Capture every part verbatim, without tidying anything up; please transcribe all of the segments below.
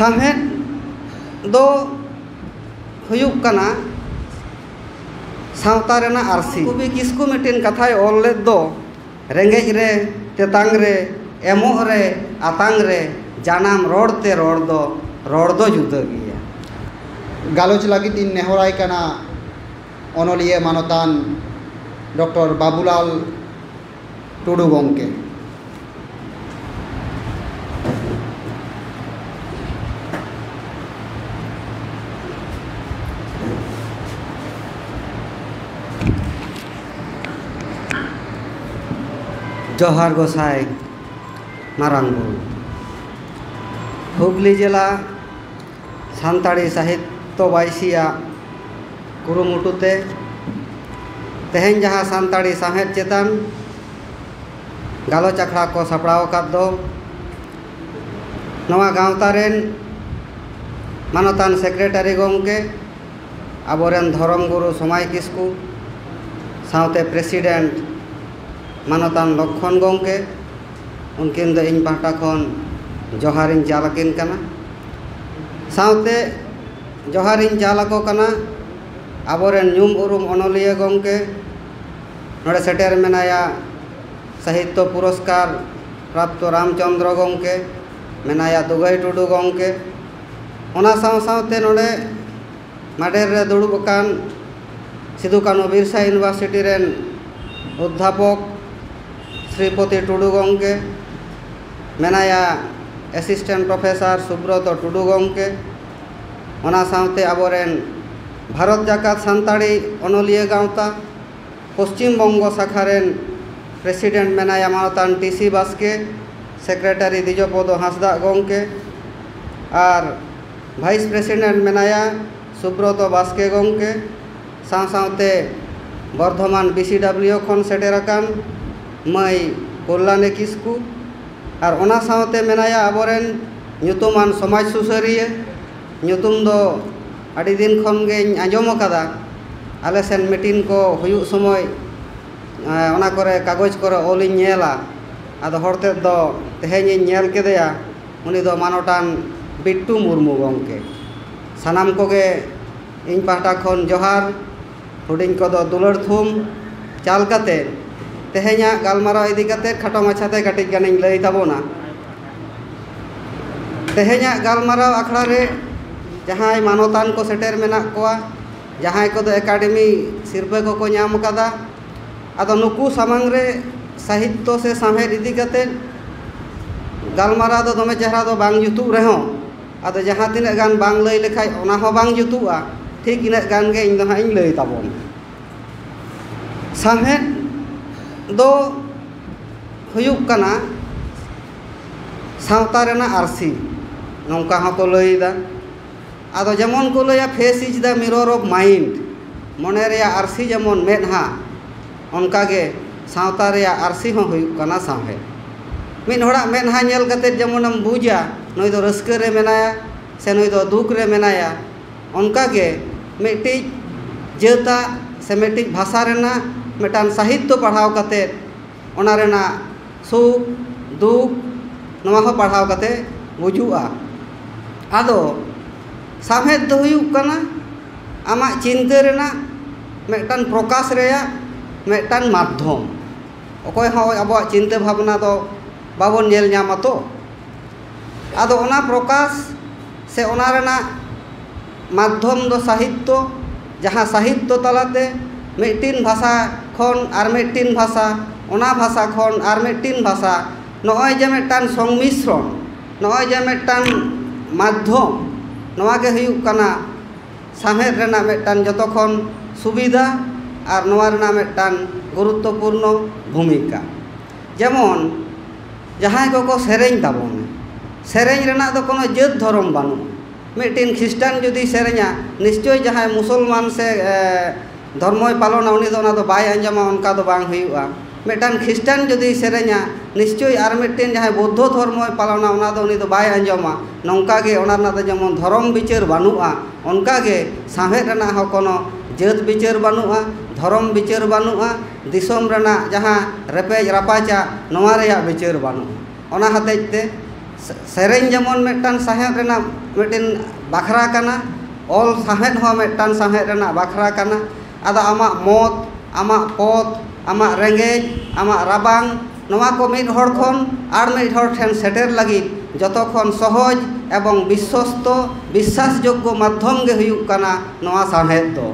ᱥᱟᱶᱦᱮᱫ ᱫᱚ ᱦᱩᱭᱩᱜ ᱠᱟᱱᱟ ᱥᱟᱶᱛᱟ ᱨᱮᱱᱟᱜ ᱟᱹᱨᱥᱤ᱾ ᱠᱚᱵᱤ ᱠᱤᱥᱠᱩ ᱢᱤᱫᱴᱮᱱ ᱠᱟᱛᱷᱟᱭ ᱚᱞ ᱞᱮᱫ ᱫᱚ, "ᱨᱮᱸᱜᱮᱡ ᱨᱮ, ᱛᱮᱛᱟᱝ ᱨᱮ, ᱮᱢᱚᱜ ᱨᱮ, ᱟᱛᱟᱝ ᱨᱮ, ᱡᱟᱱᱟᱢ ᱨᱚᱲ ᱛᱮ ᱨᱚᱲ ᱫᱚ, ᱨᱚᱲ ᱫᱚ ᱡᱩᱫᱟᱹ ᱜᱮᱭᱟ᱾" ᱜᱟᱞᱚᱪ ᱞᱟᱹᱜᱤᱫ ᱤᱧ ᱱᱮᱦᱚᱨᱟᱭ ᱠᱟᱱᱟ ᱚᱱᱚᱞᱤᱭᱟᱹ ᱢᱟᱱᱚᱛᱟᱱ ᱰᱚᱠᱴᱚᱨ ᱵᱟᱵᱩᱞᱟᱞ ᱴᱩᱰᱩ ᱜᱚᱢᱠᱮ᱾ ᱡᱚᱦᱟᱨ ᱜᱚᱸᱥᱟᱭ ᱢᱟᱨᱟᱝ ᱵᱩᱨᱩ᱾ ᱦᱩᱜᱽᱞᱤ ᱡᱮᱞᱟ ᱥᱟᱱᱛᱟᱲᱤ ᱥᱟᱦᱤᱛᱛᱚ ᱵᱟᱭᱥᱤᱭᱟᱜ ᱠᱩᱨᱩᱢᱩᱴᱩ ᱛᱮ ᱛᱮᱦᱮᱧ ᱡᱟᱦᱟᱸ ᱥᱟᱱᱛᱟᱲᱤ ᱥᱟᱶᱦᱮᱫ ᱪᱮᱛᱟᱱ ᱜᱟᱞᱚᱪ ᱟᱠᱷᱲᱟ ᱠᱚ ᱥᱟᱯᱲᱟᱣ ᱟᱠᱟᱫ ᱫᱚ, ᱱᱚᱣᱟ ᱜᱟᱶᱛᱟ ᱨᱮᱱ ᱢᱟᱱᱚᱛᱟᱱ ᱥᱮᱠᱨᱮᱴᱟᱨᱤ ᱜᱚᱢᱠᱮ, ᱟᱵᱚᱨᱮᱱ ᱫᱷᱚᱨᱚᱢ ᱜᱩᱨᱩ ᱥᱚᱢᱟᱭ ᱠᱤᱥᱠᱩ, ᱥᱟᱶᱛᱮ ᱯᱨᱮᱥᱤᱰᱮᱱᱴ ᱢᱟᱱᱚᱛᱟᱱ ᱞᱚᱠᱠᱷᱚᱱ ᱜᱚᱢᱠᱮ, ᱩᱱᱠᱤᱱ ᱫᱚ ᱤᱧ ᱯᱟᱦᱴᱟ ᱠᱷᱚᱱ ᱡᱚᱦᱟᱨᱤᱧ ᱪᱟᱞ ᱟᱹᱠᱤᱱ ᱠᱟᱱᱟ᱾ ᱥᱟᱶᱛᱮ ᱡᱚᱦᱟᱨᱤᱧ ᱪᱟᱞ ᱟᱠᱚ ᱠᱟᱱᱟ ᱟᱵᱚᱨᱮᱱ ᱧᱩᱢ ᱩᱨᱩᱢ ᱚᱱᱚᱞᱤᱭᱟᱹ ᱜᱚᱢᱠᱮ, ᱱᱚᱰᱮ ᱥᱮᱴᱮᱨ ᱢᱮᱱᱟᱭᱟ ᱥᱟᱦᱤᱛᱛᱚ ᱯᱩᱨᱚᱥᱠᱟᱨ ᱯᱨᱟᱯᱛᱚ ᱨᱟᱢᱪᱚᱸᱫᱽᱨᱚ ᱜᱚᱢᱠᱮ, ᱢᱮᱱᱟᱭᱟ ᱫᱩᱜᱟᱹᱭ ᱴᱩᱰᱩ ᱜᱚᱢᱠᱮ, ᱚᱱᱟ ᱥᱟᱶ ᱥᱟᱶᱛᱮ ᱱᱚᱰᱮ ᱢᱟᱰᱮᱨ ᱨᱮ ᱫᱩᱲᱩᱵ ᱟᱠᱟᱱ ᱥᱤᱫᱩ ᱠᱟᱹᱱᱦᱩ ᱵᱤᱨᱥᱟ ᱤᱭᱩᱱᱤᱵᱷᱟᱨᱥᱤᱴᱤ ᱨᱮᱱ ᱚᱫᱽᱫᱷᱟᱯᱚᱠ ᱥᱨᱤᱯᱚᱛᱤ ᱴᱩᱰᱩ ᱜᱚᱢᱠᱮ, ᱢᱮᱱᱟᱭᱟ ᱮᱥᱤᱥᱴᱮᱱᱴ ᱯᱨᱚᱯᱷᱮᱥᱚᱨ ᱥᱩᱵᱨᱚᱛᱚ ᱴᱩᱰᱩ ᱜᱚᱢᱠᱮ, ᱚᱱᱟ ᱥᱟᱶᱛᱮ ᱟᱵᱚᱨᱮᱱ ᱵᱷᱟᱨᱚᱛ ᱡᱟᱠᱟᱛ ᱥᱟᱱᱛᱟᱲᱤ ᱚᱱᱚᱞᱤᱭᱟᱹ ᱜᱟᱶᱛᱟ ᱯᱚᱥᱪᱤᱢ ᱵᱚᱝᱜᱚ ᱥᱟᱠᱷᱟ ᱨᱮᱱ ᱯᱨᱮᱥᱤᱰᱮᱱᱴ ᱢᱮᱱᱟᱭᱟ ᱢᱟᱱᱚᱛᱟᱱ ᱴᱤ ᱥᱤ ᱵᱟᱥᱠᱮ, ᱥᱮᱠᱨᱮᱴᱟᱨᱤ ᱫᱤᱡᱚᱯᱚᱫᱚ ᱦᱟᱸᱥᱫᱟᱜ ᱜᱚᱢᱠᱮ, ᱟᱨ ᱵᱷᱟᱭᱤᱥ ᱯᱨᱮᱥᱤᱰᱮᱱᱴ ᱢᱮᱱᱟᱭᱟ ᱥᱩᱵᱨᱚᱛᱚ ᱵᱟᱥᱠᱮ ᱜᱚᱢᱠᱮ, ᱥᱟᱶ ᱥᱟᱶᱛᱮ ᱵᱚᱨᱫᱷᱚᱢᱟᱱ ᱵᱤ ᱥᱤ ᱰᱟᱵᱽᱞᱤᱭᱩ ᱠᱷᱚᱱ ᱥᱮᱴᱮᱨ ᱟᱠᱟᱱ ᱢᱟᱹᱭ ᱠᱚᱞᱞᱟᱱᱤ ᱠᱤᱥᱠᱩ, ᱟᱨ ᱚᱱᱟ ᱥᱟᱶᱛᱮ ᱢᱮᱱᱟᱭᱟ ᱟᱵᱚᱨᱮᱱ ᱧᱩᱛᱩᱢᱟᱱ ᱥᱚᱢᱟᱡᱽ ᱥᱩᱥᱟᱹᱨᱤᱭᱟᱹ᱾ ᱧᱩᱛᱩᱢ ᱫᱚ ᱟᱹᱰᱤ ᱫᱤᱱ ᱠᱷᱚᱱ ᱜᱮᱧ ᱟᱸᱡᱚᱢ ᱟᱠᱟᱫᱟ, ᱟᱞᱮ ᱥᱮᱱ ᱢᱤᱴᱤᱝ ᱠᱚ ᱦᱩᱭᱩᱜ ᱥᱚᱢᱚᱭ, ᱮᱸ, ᱚᱱᱟ ᱠᱚᱨᱮ ᱠᱟᱜᱚᱡᱽ ᱠᱚᱨᱮ ᱚᱞᱤᱧ ᱧᱮᱞᱟ᱾ ᱟᱫᱚ ᱦᱚᱲ ᱛᱮᱫ ᱫᱚ ᱛᱮᱦᱮᱧᱤᱧ ᱧᱮᱞ ᱠᱮᱫᱮᱭᱟ, ᱩᱱᱤ ᱫᱚ ᱢᱟᱱᱚᱴᱟᱱ ᱵᱤᱴᱴᱩ ᱢᱩᱨᱢᱩ ᱜᱚᱢᱠᱮ᱾ ᱥᱟᱱᱟᱢ ᱠᱚᱜᱮ ᱤᱧ ᱯᱟᱦᱴᱟ ᱠᱷᱚᱱ ᱡᱚᱦᱟᱨ, ᱦᱩᱰᱤᱧ ᱠᱚᱫᱚ ᱫᱩᱞᱟᱹᱲ ᱛᱷᱩᱢ ᱪᱟᱞ ᱠᱟᱛᱮ, ᱛᱮᱦᱮᱧᱟᱜ ᱜᱟᱞᱢᱟᱨᱟᱣ ᱤᱫᱤ ᱠᱟᱛᱮ ᱠᱷᱟᱴᱚ ᱢᱟᱪᱷᱟᱛᱮ ᱠᱟᱹᱴᱤᱡ ᱜᱟᱱᱤᱧ ᱞᱟᱹᱭ ᱛᱟᱵᱚᱱᱟ᱾ ᱛᱮᱦᱮᱧᱟᱜ ᱜᱟᱞᱢᱟᱨᱟᱣ ᱟᱠᱷᱲᱟ ᱨᱮ ᱡᱟᱦᱟᱸᱭ ᱢᱟᱱᱚᱛᱟᱱ ᱠᱚ ᱥᱮᱴᱮᱨ ᱢᱮᱱᱟᱜ ᱠᱚᱣᱟ, ᱡᱟᱦᱟᱸᱭ ᱠᱚᱫᱚ ᱮᱠᱟᱰᱮᱢᱤ ᱥᱤᱨᱯᱟᱹ ᱠᱚᱠᱚ ᱧᱟᱢ ᱟᱠᱟᱫᱟ, ᱟᱫᱚ ᱱᱩᱠᱩ ᱥᱟᱢᱟᱝ ᱨᱮ ᱥᱟᱦᱤᱛᱛᱚ ᱥᱮ ᱥᱟᱶᱦᱮᱫ ᱤᱫᱤ ᱠᱟᱛᱮ ᱜᱟᱞᱢᱟᱨᱟᱣ ᱫᱚ ᱫᱚᱢᱮ ᱪᱮᱦᱨᱟ ᱫᱚ ᱵᱟᱝ ᱡᱩᱛᱩᱜ ᱨᱮᱦᱚᱸ, ᱟᱫᱚ ᱡᱟᱦᱟᱸ ᱛᱤᱱᱟᱹᱜ ᱜᱟᱱ ᱵᱟᱝ ᱞᱟᱹᱭ ᱞᱮᱠᱷᱟᱡ ᱚᱱᱟ ᱦᱚᱸ ᱵᱟᱝ ᱡᱩᱛᱩᱜᱼᱟ, ᱴᱷᱤᱠ ᱤᱱᱟᱹᱜ ᱜᱟᱱ ᱜᱮ ᱤᱧ ᱫᱚ ᱦᱟᱸᱜ ᱤᱧ ᱞᱟᱹᱭ ᱛᱟᱵᱚᱱ᱾ ᱥᱟᱶᱦᱮᱫ ᱫᱚ ᱦᱩᱭᱩᱜ ᱠᱟᱱᱟ ᱥᱟᱶᱛᱟ ᱨᱮᱱᱟᱜ ᱟᱹᱨᱥᱤ, ᱱᱚᱝᱠᱟ ᱦᱚᱸᱠᱚ ᱞᱟᱹᱭᱫᱟ᱾ ᱟᱫᱚ ᱡᱮᱢᱚᱱ ᱠᱚ ᱞᱟᱹᱭᱟ, "Face is the mirror of mind", ᱢᱚᱱᱮ ᱨᱮᱭᱟᱜ ᱟᱹᱨᱥᱤ ᱡᱮᱢᱚᱱ ᱢᱮᱫᱦᱟ, ᱚᱱᱠᱟᱜᱮ ᱥᱟᱶᱛᱟ ᱨᱮᱭᱟᱜ ᱟᱹᱨᱥᱤ ᱦᱚᱸ ᱦᱩᱭᱩᱜ ᱠᱟᱱᱟ ᱥᱟᱶᱦᱮᱫ᱾ ᱢᱤᱫ ᱦᱚᱲᱟᱜ ᱢᱮᱫᱦᱟ ᱧᱮᱞ ᱠᱟᱛᱮᱫ ᱡᱮᱢᱚᱱᱮᱢ ᱵᱩᱡᱟ ᱱᱩᱭ ᱫᱚ ᱨᱟᱹᱥᱠᱟᱹ ᱨᱮ ᱢᱮᱱᱟᱭᱟ ᱥᱮ ᱱᱩᱭ ᱫᱚ ᱫᱩᱠ ᱨᱮ ᱢᱮᱱᱟᱭᱟ, ᱚᱱᱠᱟᱜᱮ ᱢᱤᱫᱴᱤᱡ ᱡᱟᱹᱛᱟᱜ ᱥᱮ ᱢᱤᱫᱴᱤᱡ ᱵᱷᱟᱥᱟ ᱨᱮᱱᱟᱜ ᱢᱤᱫᱴᱟᱝ ᱥᱟᱦᱤᱛᱛᱚ ᱯᱟᱲᱦᱟᱣ ᱠᱟᱛᱮᱫ ᱚᱱᱟ ᱨᱮᱱᱟᱜ ᱥᱩᱠ, ᱫᱩᱠ, ᱱᱚᱣᱟ ᱦᱚᱸ ᱯᱟᱲᱦᱟᱣ ᱠᱟᱛᱮ ᱵᱩᱡᱩᱜᱼᱟ᱾ ᱟᱫᱚ ᱥᱟᱶᱦᱮᱫ ᱫᱚ ᱦᱩᱭᱩᱜ ᱠᱟᱱᱟ ᱟᱢᱟᱜ ᱪᱤᱱᱛᱟᱹ ᱨᱮᱱᱟᱜ ᱢᱤᱫᱴᱟᱝ ᱯᱨᱚᱠᱟᱥ ᱨᱮᱭᱟᱜ ᱢᱤᱫᱴᱟᱝ ᱢᱟᱫᱽᱫᱷᱚᱢ᱾ ᱚᱠᱚᱭ ᱦᱚᱸ ᱟᱵᱚᱣᱟᱜ ᱪᱤᱱᱛᱟᱹ ᱵᱷᱟᱵᱽᱱᱟ ᱫᱚ ᱵᱟᱵᱚᱱ ᱧᱮᱞ ᱧᱟᱢᱟ ᱛᱚ᱾ ᱟᱫᱚ ᱚᱱᱟ ᱯᱨᱚᱠᱟᱥ ᱥᱮ ᱚᱱᱟ ᱨᱮᱱᱟᱜ ᱢᱟᱫᱽᱫᱷᱚᱢ ᱫᱚ ᱥᱟᱦᱤᱛᱛᱚ, ᱡᱟᱦᱟᱸ ᱥᱟᱦᱤᱛᱛᱚ ᱛᱟᱞᱟᱛᱮ ᱢᱤᱫᱴᱤᱱ ᱵᱷᱟᱥᱟ ᱠᱷᱚᱱ ᱟᱨ ᱢᱤᱫᱴᱤᱱ ᱵᱷᱟᱥᱟ, ᱚᱱᱟ ᱵᱷᱟᱥᱟ ᱠᱷᱚᱱ ᱟᱨ ᱢᱤᱫᱴᱤᱱ ᱵᱷᱟᱥᱟ, ᱱᱚᱜᱼᱚᱭ ᱡᱮ ᱢᱤᱫᱴᱟᱝ ᱥᱚᱝᱢᱤᱥᱨᱚᱱ, ᱱᱚᱜᱼᱚᱭ ᱡᱮ ᱢᱤᱫᱴᱟᱝ ᱢᱟᱫᱽᱫᱷᱚᱢ, ᱱᱚᱣᱟ ᱜᱮ ᱦᱩᱭᱩᱜ ᱠᱟᱱᱟ ᱥᱟᱶᱦᱮᱫ ᱨᱮᱱᱟᱜ ᱢᱤᱫᱴᱟᱝ ᱡᱚᱛᱚ ᱠᱷᱚᱱ ᱥᱩᱵᱤᱫᱷᱟ ᱟᱨ ᱱᱚᱣᱟ ᱨᱮᱱᱟᱜ ᱢᱤᱫᱴᱟᱝ ᱜᱩᱨᱩᱛᱛᱚᱯᱩᱨᱱᱚ ᱵᱷᱩᱢᱤᱠᱟ᱾ ᱡᱮᱢᱚᱱ ᱡᱟᱦᱟᱸᱭ ᱠᱚᱠᱚ ᱥᱮᱨᱮᱧ ᱛᱟᱵᱚᱱ, ᱥᱮᱨᱮᱧ ᱨᱮᱱᱟᱜ ᱫᱚ ᱠᱳᱱᱳ ᱡᱟᱹᱛ ᱫᱷᱚᱨᱚᱢ ᱵᱟᱹᱱᱩᱜᱼᱟ᱾ ᱢᱤᱫᱴᱤᱱ ᱠᱷᱨᱤᱥᱴᱟᱱ ᱡᱩᱫᱤ ᱥᱮᱨᱮᱧᱟ, ᱱᱤᱥᱪᱳᱭ ᱡᱟᱦᱟᱸᱭ ᱢᱩᱥᱚᱞᱢᱟᱱ ᱥᱮ, ᱮ, ᱫᱷᱚᱨᱢᱚᱭ ᱯᱟᱞᱚᱱᱟ, ᱩᱱᱤ ᱫᱚ ᱚᱱᱟ ᱫᱚ ᱵᱟᱭ ᱟᱸᱡᱚᱢᱟ, ᱚᱱᱠᱟ ᱫᱚ ᱵᱟᱝ ᱦᱩᱭᱩᱜᱼᱟ᱾ ᱢᱤᱫᱴᱟᱝ ᱠᱷᱨᱤᱥᱴᱟᱱ ᱡᱩᱫᱤᱭ ᱥᱮᱨᱮᱧᱟ, ᱱᱤᱥᱪᱳᱭ ᱟᱨ ᱢᱤᱫᱴᱮᱱ ᱡᱟᱦᱟᱸᱭ ᱵᱳᱫᱽᱫᱷᱚ ᱫᱷᱚᱨᱢᱚᱭ ᱯᱟᱞᱚᱱᱟ, ᱚᱱᱟ ᱫᱚ ᱩᱱᱤ ᱫᱚ ᱵᱟᱭ ᱟᱸᱡᱚᱢᱟ᱾ ᱱᱚᱝᱠᱟ ᱜᱮ ᱚᱱᱟ ᱨᱮᱱᱟᱜ ᱫᱚ ᱡᱮᱢᱚᱱ ᱫᱷᱚᱨᱚᱢ ᱵᱤᱪᱟᱹᱨ ᱵᱟᱹᱱᱩᱜᱼᱟ, ᱚᱱᱠᱟ ᱜᱮ ᱥᱟᱶᱦᱮᱫ ᱨᱮᱱᱟᱜ ᱦᱚᱸ ᱠᱳᱱᱳ ᱡᱟᱹᱛ ᱵᱤᱪᱟᱹᱨ ᱵᱟᱹᱱᱩᱜᱼᱟ, ᱫᱷᱚᱨᱚᱢ ᱵᱤᱪᱟᱹᱨ ᱵᱟᱹᱱᱩᱜᱼᱟ, ᱫᱤᱥᱚᱢ ᱨᱮᱱᱟᱜ ᱡᱟᱦᱟᱸ ᱨᱮᱯᱮᱡ ᱨᱟᱯᱟᱪᱟᱜ, ᱱᱚᱣᱟ ᱨᱮᱭᱟᱜ ᱵᱤᱪᱟᱹᱨ ᱵᱟᱹᱱᱩᱜᱼᱟ᱾ ᱚᱱᱟ ᱦᱚᱛᱮᱡ ᱛᱮ ᱥᱮᱨᱮᱧ ᱡᱮᱢᱚᱱ ᱢᱤᱫᱴᱟᱝ ᱥᱟᱶᱦᱮᱫ ᱨᱮᱱᱟᱜ ᱢᱤᱫᱴᱮᱱ ᱵᱟᱠᱷᱨᱟ ᱠᱟᱱᱟ, ᱚᱞ ᱥᱟᱶᱦᱮᱫ ᱦᱚᱸ ᱢᱤᱫᱴᱟᱝ ᱥᱟᱶᱦᱮᱫ ᱨᱮᱱᱟᱜ ᱵᱟᱠᱷᱨᱟ ᱠᱟᱱᱟ᱾ ᱟᱫᱚ ᱟᱢᱟᱜ ᱢᱚᱛ, ᱟᱢᱟᱜ ᱯᱚᱛ, ᱟᱢᱟᱜ ᱨᱮᱸᱜᱮᱡ, ᱟᱢᱟᱜ ᱨᱟᱵᱟᱝ, ᱱᱚᱣᱟ ᱠᱚ ᱢᱤᱫ ᱦᱚᱲ ᱠᱷᱚᱱ ᱟᱨ ᱢᱤᱫ ᱦᱚᱲ ᱴᱷᱮᱱ ᱥᱮᱴᱮᱨ ᱞᱟᱹᱜᱤᱫ ᱡᱚᱛᱚ ᱠᱷᱚᱱ ᱥᱚᱦᱚᱡᱽ ᱮᱵᱚᱝ ᱵᱤᱥᱥᱚᱥᱛᱚ, ᱵᱤᱥᱥᱟᱥᱡᱳᱜᱽᱜᱚ ᱢᱟᱫᱽᱫᱷᱚᱢ ᱜᱮ ᱦᱩᱭᱩᱜ ᱠᱟᱱᱟ ᱱᱚᱣᱟ ᱥᱟᱶᱦᱮᱫ ᱫᱚ᱾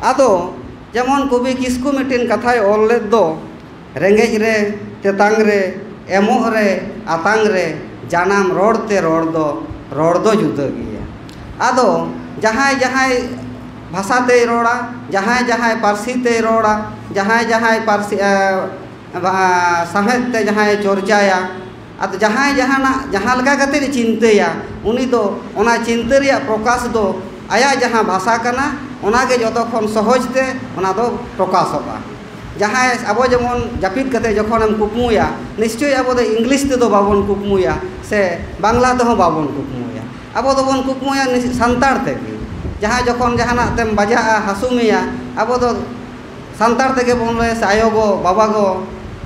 ᱟᱫᱚ ᱡᱮᱢᱚᱱ ᱠᱚᱵᱤ ᱠᱤᱥᱠᱩ ᱢᱤᱫᱴᱮᱱ ᱠᱟᱛᱷᱟᱭ ᱚᱞ ᱞᱮᱫ ᱫᱚ, "ᱨᱮᱸᱜᱮᱡ ᱨᱮ, ᱛᱮᱛᱟᱝ ᱨᱮ, ᱮᱢᱚᱜ ᱨᱮ, ᱟᱛᱟᱝ ᱨᱮ, ᱡᱟᱱᱟᱢ ᱨᱚᱲ ᱛᱮ ᱨᱚᱲ ᱫᱚ, ᱨᱚᱲ ᱫᱚ ᱡᱩᱫᱟᱹ ᱜᱮᱭᱟ᱾" ᱟᱫᱚ ᱡᱟᱦᱟᱸᱭ ᱡᱟᱦᱟᱸᱭ ᱵᱷᱟᱥᱟ ᱛᱮᱭ ᱨᱚᱲᱟ, ᱡᱟᱦᱟᱸᱭ ᱡᱟᱦᱟᱸᱭ ᱯᱟᱹᱨᱥᱤ ᱛᱮᱭ ᱨᱚᱲᱟ, ᱡᱟᱦᱟᱸᱭ ᱡᱟᱦᱟᱸᱭ ᱯᱟᱹᱨᱥᱤ, ᱮ, ᱵᱟ-, ᱥᱟᱶᱦᱮᱫ ᱛᱮ ᱡᱟᱦᱟᱸᱭ ᱪᱚᱨᱪᱟᱭᱟ, ᱟᱫᱚ ᱡᱟᱦᱟᱸᱭ ᱡᱟᱦᱟᱱᱟᱜ ᱡᱟᱦᱟᱸ ᱞᱮᱠᱟ ᱠᱟᱛᱮᱫ ᱮ ᱪᱤᱱᱛᱟᱹᱭᱟ, ᱩᱱᱤ ᱫᱚ ᱚᱱᱟ ᱪᱤᱱᱛᱟᱹ ᱨᱮᱭᱟᱜ ᱯᱨᱚᱠᱟᱥ ᱫᱚ ᱟᱭᱟᱜ ᱡᱟᱦᱟᱸ ᱵᱷᱟᱥᱟ ᱠᱟᱱᱟ, ᱚᱱᱟ ᱜᱮ ᱡᱚᱛᱚ ᱠᱷᱚᱱ ᱥᱚᱦᱚᱡᱽ ᱛᱮ ᱚᱱᱟ ᱫᱚ ᱯᱨᱚᱠᱟᱥᱚᱜᱼᱟ᱾ ᱡᱟᱦᱟᱸᱭ ᱟᱵᱚ ᱡᱮᱢᱚᱱ ᱡᱟᱹᱯᱤᱫ ᱠᱟᱛᱮ ᱡᱚᱠᱷᱚᱱᱮᱢ ᱠᱩᱠᱢᱩᱭᱟ, ᱱᱤᱥᱪᱳᱭ ᱟᱵᱚ ᱫᱚ ᱤᱝᱞᱤᱥ ᱛᱮᱫᱚ ᱵᱟᱵᱚᱱ ᱠᱩᱠᱢᱩᱭᱟ, ᱥᱮ ᱵᱟᱝᱞᱟ ᱛᱮᱦᱚᱸ ᱵᱟᱵᱚᱱ ᱠᱩᱠᱢᱩᱭᱟ᱾ ᱟᱵᱚ ᱫᱚᱵᱚᱱ ᱠᱩᱠᱢᱩᱭᱟ ᱱᱤᱥ-, ᱥᱟᱱᱛᱟᱲ ᱛᱮᱜᱮ᱾ ᱡᱟᱦᱟᱸᱭ ᱡᱚᱠᱷᱚᱱ ᱡᱟᱦᱟᱱᱟᱜ ᱛᱮᱢ ᱵᱟᱡᱟᱜᱼᱟ, ᱦᱟᱹᱥᱩ ᱢᱮᱭᱟ, ᱟᱵᱚ ᱫᱚ ᱥᱟᱱᱛᱟᱲ ᱛᱮᱜᱮ ᱵᱚᱱ ᱞᱟᱹᱭᱟ, ᱥᱮ ᱟᱭᱳ ᱜᱚ, ᱵᱟᱵᱟ ᱜᱚ᱾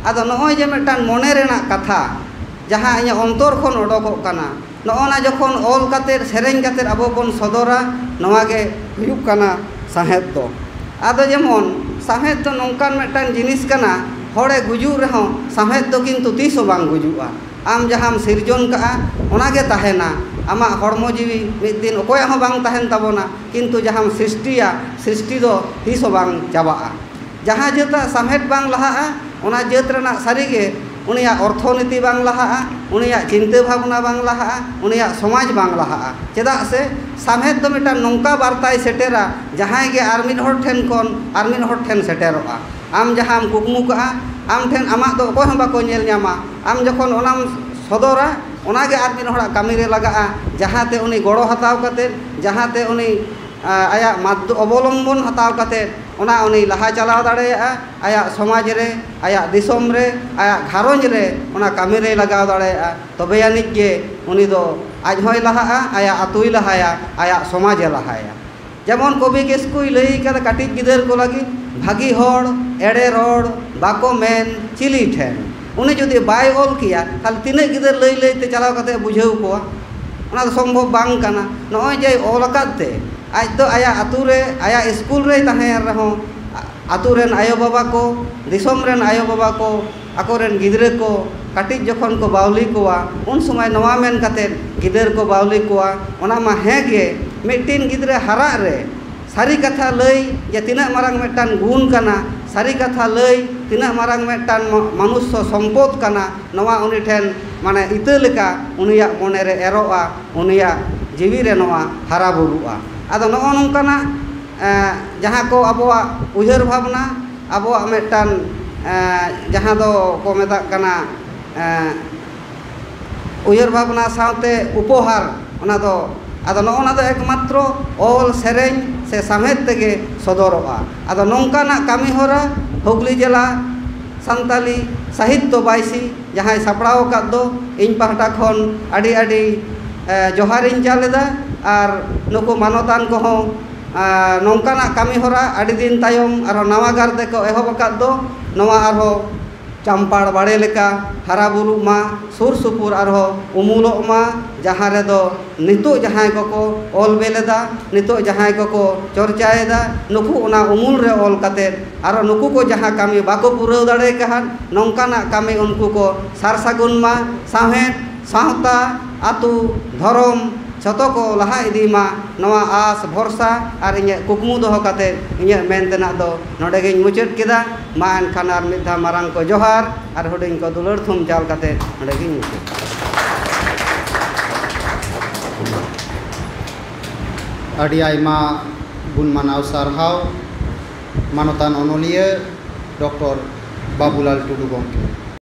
ᱟᱫᱚ ᱱᱚᱜᱼᱚᱭ ᱡᱮ ᱢᱤᱫᱴᱟᱝ ᱢᱚᱱᱮ ᱨᱮᱱᱟᱜ ᱠᱟᱛᱷᱟ, ᱡᱟᱦᱟᱸ ᱤᱧᱟᱹᱜ ᱚᱱᱛᱚᱨ ᱠᱷᱚᱱ ᱚᱰᱚᱠᱚᱜ ᱠᱟᱱᱟ, ᱱᱚᱜᱼᱚ ᱱᱟ ᱡᱚᱠᱷᱚᱱ ᱚᱞ ᱠᱟᱛᱮᱫ, ᱥᱮᱨᱮᱧ ᱠᱟᱛᱮᱫ ᱟᱵᱚ ᱵᱚᱱ ᱥᱚᱫᱚᱨᱟ, ᱱᱚᱣᱟ ᱜᱮ ᱦᱩᱭᱩᱜ ᱠᱟᱱᱟ ᱥᱟᱶᱦᱮᱫ ᱫᱚ᱾ ᱟᱫᱚ ᱡᱮᱢᱚᱱ ᱥᱟᱶᱦᱮᱫ ᱫᱚ ᱱᱚᱝᱠᱟᱱ ᱢᱤᱫᱴᱟᱝ ᱡᱤᱱᱤᱥ ᱠᱟᱱᱟ, ᱦᱚᱲᱮ ᱜᱩᱡᱩᱜ ᱨᱮᱦᱚᱸ ᱥᱟᱶᱦᱮᱫ ᱫᱚ ᱠᱤᱱᱛᱩ ᱛᱤᱥ ᱦᱚᱸ ᱵᱟᱝ ᱜᱩᱡᱩᱜᱼᱟ᱾ ᱟᱢ ᱡᱟᱦᱟᱸᱢ ᱥᱤᱨᱡᱚᱱ ᱠᱟᱜᱼᱟ, ᱚᱱᱟ ᱜᱮ ᱛᱟᱦᱮᱱᱟ᱾ ᱟᱢᱟᱜ ᱦᱚᱲᱢᱚ ᱡᱤᱣᱤ ᱢᱤᱫ ᱫᱤᱱ ᱚᱠᱚᱭᱟᱜ ᱦᱚᱸ ᱵᱟᱝ ᱛᱟᱦᱮᱱ ᱛᱟᱵᱚᱱᱟ, ᱠᱤᱱᱛᱩ ᱡᱟᱦᱟᱸᱢ ᱥᱨᱤᱥᱴᱤᱭᱟ, ᱥᱨᱤᱥᱴᱤ ᱫᱚ ᱛᱤᱥ ᱦᱚᱸ ᱵᱟᱝ ᱪᱟᱵᱟᱜᱼᱟ᱾ ᱡᱟᱦᱟᱸ ᱡᱟᱹᱛᱟᱜ ᱥᱟᱶᱦᱮᱫ ᱵᱟᱝ ᱞᱟᱦᱟᱜᱼᱟ, ᱚᱱᱟ ᱡᱟᱹᱛ ᱨᱮᱱᱟᱜ ᱥᱟᱹᱨᱤᱜᱮ ᱩᱱᱤᱭᱟᱜ ᱚᱨᱛᱷᱚᱱᱤᱛᱤ ᱵᱟᱝ ᱞᱟᱦᱟᱜᱼᱟ, ᱩᱱᱤᱭᱟᱜ ᱪᱤᱱᱛᱟᱹ ᱵᱷᱟᱵᱽᱱᱟ ᱵᱟᱝ ᱞᱟᱦᱟᱜᱼᱟ, ᱩᱱᱤᱭᱟᱜ ᱥᱚᱢᱟᱡᱽ ᱵᱟᱝ ᱞᱟᱦᱟᱜᱼᱟ᱾ ᱪᱮᱫᱟᱜ ᱥᱮ ᱥᱟᱶᱦᱮᱫ ᱫᱚ ᱢᱤᱫᱴᱟᱝ ᱱᱚᱝᱠᱟ ᱵᱟᱨᱛᱟᱭ ᱥᱮᱴᱮᱨᱟ, ᱡᱟᱦᱟᱸᱭ ᱜᱮ ᱟᱨ ᱢᱤᱫ ᱦᱚᱲ ᱴᱷᱮᱱ ᱠᱷᱚᱱ ᱟᱨ ᱢᱤᱫ ᱦᱚᱲ ᱴᱷᱮᱱ ᱥᱮᱴᱮᱨᱚᱜᱼᱟ᱾ ᱟᱢ ᱡᱟᱦᱟᱸᱢ ᱠᱩᱠᱢᱩ ᱠᱟᱜᱼᱟ, ᱟᱢ ᱴᱷᱮᱱ ᱟᱢᱟᱜ ᱫᱚ ᱚᱠᱚᱭ ᱦᱚᱸ ᱵᱟᱠᱚ ᱧᱮᱞ ᱧᱟᱢᱟ᱾ ᱟᱢ ᱡᱚᱠᱷᱚᱱ ᱚᱱᱟᱢ ᱥᱚᱫᱚᱨᱟ, ᱚᱱᱟᱜᱮ ᱟᱨ ᱢᱤᱫ ᱦᱚᱲᱟᱜ ᱠᱟᱹᱢᱤ ᱨᱮ ᱞᱟᱜᱟᱜᱼᱟ, ᱡᱟᱦᱟᱸᱛᱮ ᱩᱱᱤ ᱜᱚᱲᱚ ᱦᱟᱛᱟᱣ ᱠᱟᱛᱮᱫ, ᱡᱟᱦᱟᱸᱛᱮ ᱩᱱᱤ, ᱟ, ᱟᱭᱟᱜ ᱢᱟᱫᱽᱫᱷᱚ-, ᱚᱵᱚᱞᱚᱢᱵᱚᱱ ᱦᱟᱛᱟᱣ ᱠᱟᱛᱮᱫ, ᱚᱱᱟ ᱩᱱᱤ ᱞᱟᱦᱟ ᱪᱟᱞᱟᱣ ᱫᱟᱲᱮᱭᱟᱜᱼᱟ, ᱟᱭᱟᱜ ᱥᱚᱢᱟᱡᱽ ᱨᱮ, ᱟᱭᱟᱜ ᱫᱤᱥᱚᱢ ᱨᱮ, ᱟᱭᱟᱜ ᱜᱷᱟᱨᱚᱸᱡᱽ ᱨᱮ ᱚᱱᱟ ᱠᱟᱹᱢᱤ ᱨᱮᱭ ᱞᱟᱜᱟᱣ ᱫᱟᱲᱮᱭᱟᱜᱼᱟ᱾ ᱛᱚᱵᱮ ᱟᱹᱱᱤᱡ ᱜᱮ ᱩᱱᱤ ᱫᱚ ᱟᱡ ᱦᱚᱸᱭ ᱞᱟᱦᱟᱜᱼᱟ, ᱟᱭᱟᱜ ᱟᱹᱛᱩᱭ ᱞᱟᱦᱟᱭᱟ, ᱟᱭᱟᱜ ᱥᱚᱢᱟᱡᱽ ᱮ ᱞᱟᱦᱟᱭᱟ᱾ ᱡᱮᱢᱚᱱ ᱠᱚᱵᱤ ᱠᱤᱥᱠᱩᱭ ᱞᱟᱹᱭ ᱠᱟᱫᱟ ᱠᱟᱹᱴᱤᱡ ᱜᱤᱫᱟᱹᱨ ᱠᱚ ᱞᱟᱹᱜᱤᱫ, "ᱵᱷᱟᱹᱜᱤ ᱦᱚᱲ ᱮᱲᱮ ᱨᱚᱲ ᱵᱟᱠᱚ ᱢᱮᱱ ᱪᱤᱞᱤ ᱴᱷᱮᱱ, ᱩᱱᱤ ᱡᱩᱫᱤ ᱵᱟᱭ ᱚᱞ ᱠᱮᱭᱟ, ᱛᱟᱦᱞᱮ ᱛᱤᱱᱟᱹᱜ ᱜᱤᱫᱟᱹᱨ ᱞᱟᱹᱭ ᱞᱟᱹᱭ ᱛᱮ ᱪᱟᱞᱟᱣ ᱠᱟᱛᱮ ᱵᱩᱡᱷᱟᱹᱣ ᱠᱚᱣᱟ? ᱚᱱᱟ ᱫᱚ ᱥᱚᱢᱵᱷᱚᱵ ᱵᱟᱝ ᱠᱟᱱᱟ᱾ ᱱᱚᱜᱼᱚᱭ ᱡᱮᱭ ᱚᱞ ᱟᱠᱟᱫ ᱛᱮ, ᱟᱡ ᱫᱚ ᱟᱭᱟᱜ ᱟᱹᱛᱩ ᱨᱮ, ᱟᱭᱟᱜ ᱥᱠᱩᱞ ᱨᱮᱭ ᱛᱟᱦᱮᱸᱭᱮᱱ ᱨᱮᱦᱚᱸ, ᱟ-, ᱟᱹᱛᱩ ᱨᱮᱱ ᱟᱭᱳᱼᱵᱟᱵᱟ ᱠᱚ, ᱫᱤᱥᱚᱢ ᱨᱮᱱ ᱟᱭᱳᱼᱵᱟᱵᱟ ᱠᱚ, ᱟᱠᱚᱨᱮᱱ ᱜᱤᱫᱽᱨᱟᱹ ᱠᱚ ᱠᱟᱹᱴᱤᱡ ᱡᱚᱠᱷᱚᱱ ᱠᱚ ᱵᱟᱹᱣᱞᱤ ᱠᱚᱣᱟ, ᱩᱱ ᱥᱚᱢᱚᱭ ᱱᱚᱣᱟ ᱢᱮᱱ ᱠᱟᱛᱮ ᱜᱤᱫᱟᱹᱨ ᱠᱚ ᱵᱟᱹᱣᱞᱤ ᱠᱚᱣᱟ, ᱚᱱᱟ ᱢᱟ ᱦᱮᱸ ᱜᱮ, ᱢᱤᱫᱴᱤᱱ ᱜᱤᱫᱽᱨᱟᱹ ᱦᱟᱨᱟᱜ ᱨᱮ ᱥᱟᱹᱨᱤ ᱠᱟᱛᱷᱟ ᱞᱟᱹᱭ ᱡᱮ ᱛᱤᱱᱟᱹᱜ ᱢᱟᱨᱟᱝ ᱢᱤᱫᱴᱟᱝ ᱜᱩᱱ ᱠᱟᱱᱟ, ᱥᱟᱹᱨᱤ ᱠᱟᱛᱷᱟ ᱞᱟᱹᱭ ᱛᱤᱱᱟᱹᱜ ᱢᱟᱨᱟᱝ ᱢᱤᱫᱴᱟᱝ ᱢᱟ-, ᱢᱟᱱᱩᱥᱥᱚ ᱥᱚᱢᱯᱚᱫ ᱠᱟᱱᱟ, ᱱᱚᱣᱟ ᱩᱱᱤ ᱴᱷᱮᱱ ᱢᱟᱱᱮ ᱤᱛᱟᱹ ᱞᱮᱠᱟ ᱩᱱᱤᱭᱟᱜ ᱢᱚᱱᱮ ᱨᱮ ᱮᱨᱚᱜᱼᱟ, ᱩᱱᱤᱭᱟᱜ ᱡᱤᱣᱤ ᱨᱮ ᱱᱚᱣᱟ ᱦᱟᱨᱟ ᱵᱩᱨᱩᱜᱼᱟ᱾ ᱟᱫᱚ ᱱᱚᱜᱼᱚ ᱱᱚᱝᱠᱟᱱᱟᱜ, ᱮᱸ, ᱡᱟᱦᱟᱸ ᱠᱚ ᱟᱵᱚᱣᱟᱜ ᱩᱭᱦᱟᱹᱨ ᱵᱷᱟᱵᱽᱱᱟ, ᱟᱵᱚᱣᱟᱜ ᱢᱤᱫᱴᱟᱝ, ᱮᱸ, ᱡᱟᱦᱟᱸ ᱫᱚ ᱠᱚ ᱢᱮᱛᱟᱜ ᱠᱟᱱᱟ, ᱮᱸ, ᱩᱭᱦᱟᱹᱨ ᱵᱷᱟᱵᱽᱱᱟ ᱥᱟᱶᱛᱮ ᱩᱯᱚᱦᱟᱨ, ᱚᱱᱟ ᱫᱚ, ᱟᱫᱚ ᱱᱚᱜᱼᱚ ᱱᱟ ᱫᱚ ᱮᱠᱢᱟᱛᱨᱚ ᱚᱞ, ᱥᱮᱨᱮᱧ ᱥᱮ ᱥᱟᱶᱦᱮᱫ ᱛᱮᱜᱮ ᱥᱚᱫᱚᱨᱚᱜᱼᱟ᱾ ᱟᱫᱚ ᱱᱚᱝᱠᱟᱱᱟᱜ ᱠᱟᱹᱢᱤ ᱦᱚᱨᱟ ᱦᱩᱜᱽᱞᱤ ᱡᱮᱞᱟ ᱥᱟᱱᱛᱟᱞᱤ ᱥᱟᱦᱤᱛᱛᱚ ᱵᱟᱭᱥᱤ ᱡᱟᱦᱟᱸᱭ ᱥᱟᱯᱲᱟᱣ ᱟᱠᱟᱫ ᱫᱚ, ᱤᱧ ᱯᱟᱦᱴᱟ ᱠᱷᱚᱱ ᱟᱹᱰᱤ ᱟᱹᱰᱤ, ᱮ, ᱡᱚᱦᱟᱨᱤᱧ ᱪᱟᱞ ᱮᱫᱟ᱾ ᱟᱨ ᱱᱩᱠᱩ ᱢᱟᱱᱚᱛᱟᱱ ᱠᱚᱦᱚᱸ, ᱮ, ᱱᱚᱝᱠᱟᱱᱟᱜ ᱠᱟᱹᱢᱤ ᱦᱚᱨᱟ ᱟᱹᱰᱤ ᱫᱤᱱ ᱛᱟᱭᱚᱢ ᱟᱨᱦᱚᱸ ᱱᱟᱣᱟ ᱜᱟᱨ ᱛᱮᱠᱚ ᱮᱦᱚᱵ ᱟᱠᱟᱫ ᱫᱚ, ᱱᱚᱣᱟ ᱟᱨᱦᱚᱸ ᱪᱟᱢᱯᱟᱲ ᱵᱟᱲᱮ ᱞᱮᱠᱟ ᱦᱟᱨᱟ ᱵᱩᱨᱩᱜ ᱢᱟ, ᱥᱩᱨ ᱥᱩᱯᱩᱨ ᱟᱨᱦᱚᱸ ᱩᱢᱩᱞᱚᱜ ᱢᱟ, ᱡᱟᱦᱟᱸ ᱨᱮᱫᱚ ᱱᱤᱛᱚᱜ ᱡᱟᱦᱟᱸᱭ ᱠᱚᱠᱚ ᱚᱞ ᱵᱮᱞ ᱮᱫᱟ, ᱱᱤᱛᱚᱜ ᱡᱟᱦᱟᱸᱭ ᱠᱚᱠᱚ ᱪᱚᱨᱪᱟᱭᱮᱫᱟ, ᱱᱩᱠᱩ ᱚᱱᱟ ᱩᱢᱩᱞ ᱨᱮ ᱚᱞ ᱠᱟᱛᱮᱫ ᱟᱨᱚ ᱱᱩᱠᱩ ᱠᱚ ᱡᱟᱦᱟᱸ ᱠᱟᱹᱢᱤ ᱵᱟᱠᱚ ᱯᱩᱨᱟᱹᱣ ᱫᱟᱲᱮ ᱟᱠᱟᱫ, ᱱᱚᱝᱠᱟᱱᱟᱜ ᱠᱟᱹᱢᱤ ᱩᱱᱠᱩ ᱠᱚ ᱥᱟᱨ ᱥᱟᱹᱜᱩᱱ ᱢᱟ, ᱥᱟᱶᱦᱮᱫ, ᱥᱟᱶᱛᱟ, ᱟᱹᱛᱩ, ᱫᱷᱚᱨᱚᱢ, ᱡᱷᱚᱛᱚ ᱠᱚ ᱞᱟᱦᱟ ᱤᱫᱤ ᱢᱟ, ᱱᱚᱣᱟ ᱟᱸᱥ ᱵᱷᱚᱨᱥᱟ ᱟᱨ ᱤᱧᱟᱹᱜ ᱠᱩᱠᱢᱩ ᱫᱚᱦᱚ ᱠᱟᱛᱮ ᱤᱧᱟᱹᱜ ᱢᱮᱱ ᱛᱮᱱᱟᱜ ᱫᱚ ᱱᱚᱰᱮ ᱜᱤᱧ ᱢᱩᱪᱟᱹᱫ ᱠᱮᱫᱟ᱾ ᱢᱟ ᱮᱱᱠᱷᱟᱱ ᱟᱨ ᱢᱤᱫ ᱫᱷᱟᱣ ᱢᱟᱨᱟᱝ ᱠᱚ ᱡᱚᱦᱟᱨ ᱟᱨ ᱦᱩᱰᱤᱧ ᱠᱚ ᱫᱩᱞᱟᱹᱲ ᱛᱷᱩᱢ ᱪᱟᱞ ᱠᱟᱛᱮ ᱱᱚᱰᱮ ᱜᱤᱧ ᱢᱩᱪᱟᱹᱫ ᱠᱮᱫᱟ᱾ ᱟᱹᱰᱤ ᱟᱭᱢᱟ ᱜᱩᱱ ᱢᱟᱱᱟᱣ ᱥᱟᱨᱦᱟᱣ ᱢᱟᱱᱚᱛᱟᱱ ᱚᱱᱚᱞᱤᱭᱟᱹ ᱰᱚᱠᱴᱚᱨ ᱵᱟᱵᱩᱞᱟᱞ ᱴᱩᱰᱩ ᱜᱚᱢᱠᱮ᱾